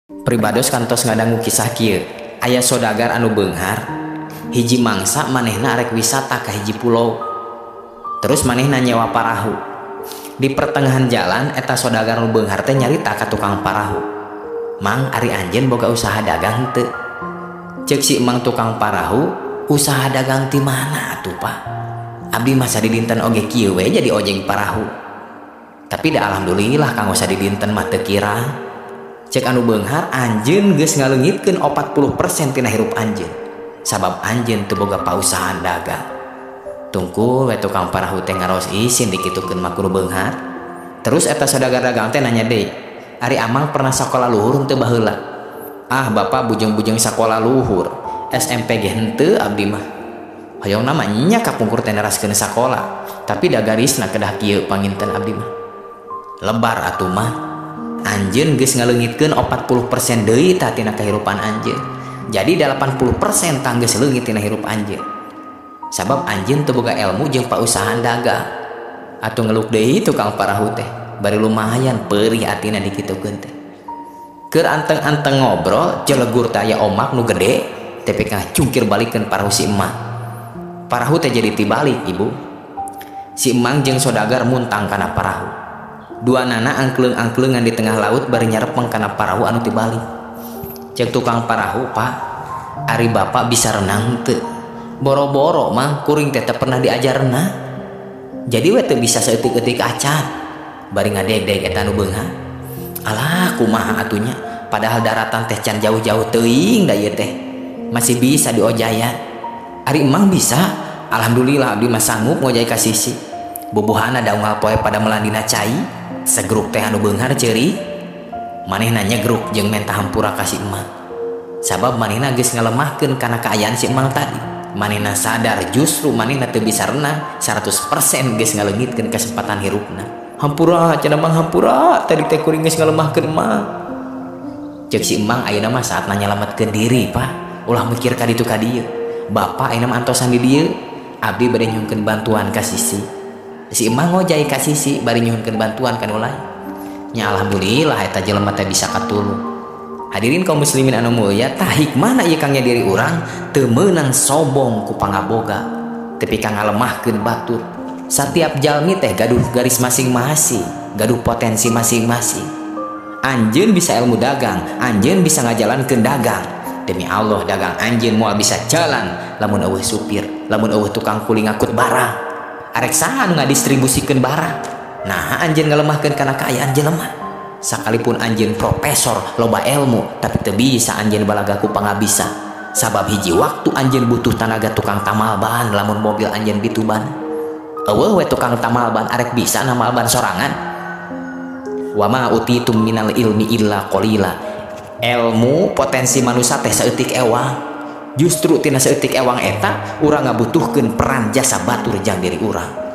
Pribados kantos ngadangu kisah kieu. Aya sodagar anu beunghar, hiji mangsa manehna arek wisata ka hiji pulau. Terus manehna nyewa parahu. Di pertengahan jalan eta sodagar anu beunghar teh nyarita ka tukang parahu. Mang, ari anjeun boga usaha dagang teu? Ceuk si emang tukang parahu, usaha dagang ti mana atuh, Pak? Abdi mah sadidinten oge kieu we jadi ojek parahu. Tapi da alhamdulillah kanggo sadidinten mah teu kirang. Cek anu beunghar, anjeun geus ngaleungitkeun 40% tina hirup anjeun. Sabab anjeun teu boga pausahaan dagang. Tungkul we tukang parahu teh ngaraos isin dikitukeun mah ku nu beunghar. Terus eta saudagar dagang teh nanya deui, ari amang pernah sakola luhur henteu baheula? Ah bapak bujeng-bujeng sakola luhur, SMP ge henteu abdi mah. Hoyong nama nya kapungkur teh neraskeun sakola, tapi da garisna kedah kieu panginten abdi mah. Lebar atuh mah. Anjeun geus ngaleungitkeun 40% deui tah tina kahirupan anjeun. Jadi 80% tah geus leungit tina hirup anjeun. Sabab anjeun teu boga ilmu jeung pausahaan dagang. Atuh ngeluk deui tukang parahu teh, bari lumayan perih atina dikitukeun teh. Keur anteng-anteng ngobrol, jelegur teh aya omak nu gede, tepi ka cungkir balikeun parahu si emang. Parahu teh jadi tibalik, Ibu. Si emang jeung sodagar muntang kana parahu. Dua nana angkleung-angkleungan di tengah laut bari nyarepeng kana parahu anu tibalik. Cek tukang parahu, Pak, ari bapak bisa renang teu? Boro-boro mah kuring teh teu pernah diajar renang. Jadi we teu bisa saeutik-eutik acan. Bari ngadeg-deg eta nu beunghar. Alah kumaha atunya, padahal daratan teh can jauh-jauh teuing da ieu teh. Masih bisa diojayan. Ari emang bisa? Alhamdulillah abdi mah sanggup ngojay ka sisi. Bubuhana da unggal poe pada melandina cai. Segruk teh anu beunghar ceuri. Manehna nyegruk jeung menta hampura ka si emang. Sabab manehna geus ngalemahkeun kana kaayaan si emang tadi. Manehna sadar justru manehna teu bisa renang 100% geus ngaleungitkeun kesempatan hirupna. Hampura cenah mang, hampura tadi teh kuring geus ngalemahkeun emang. Ceuk si emang ayeuna mah saatna nyalametkeun diri, Pak. Ulah mikir ka ditu ka dieu. Bapak ayeuna mah antosan di dieu, abdi bade nyuhunkeun bantuan ka sisi. Si emang ngojay ka sisi bari nyuhunkeun bantuan ka nu lain. Nya alhamdulillah eta jelema teh bisa katulung. Hadirin kaum muslimin anu mulia, tah hikmahna ieu kangge diri urang teu meunang sombong ku pangaboga, tepi ka ngalemahkeun batur. Satiap jalmi teh gaduh garis masing-masing, gaduh potensi masing-masing. Anjeun bisa ilmu dagang, anjeun bisa ngajalankeun dagang. Demi Allah dagang anjeun moal bisa jalan lamun eueuh supir, lamun eueuh tukang kuli ngangkut barang. Arek saha nu ngadistribusikeun barang? Nah, anjeun ngalemahkeun kana kaayaan jelema. Sakalipun anjeun profesor loba ilmu, tapi teu bisa anjeun balaga ku pangabisa. Sabab hiji waktu anjeun butuh tanaga tukang tamal ban lamun mobil anjeun bituban. Eueuh we tukang tamal ban arek bisa namal ban sorangan. Wa ma utitum minal ilmi illa qalila. Ilmu potensi manusia teh saeutik ewang. Justru tina saeutik ewang eta urang ngabutuhkeun peran jasa batur jang diri urang.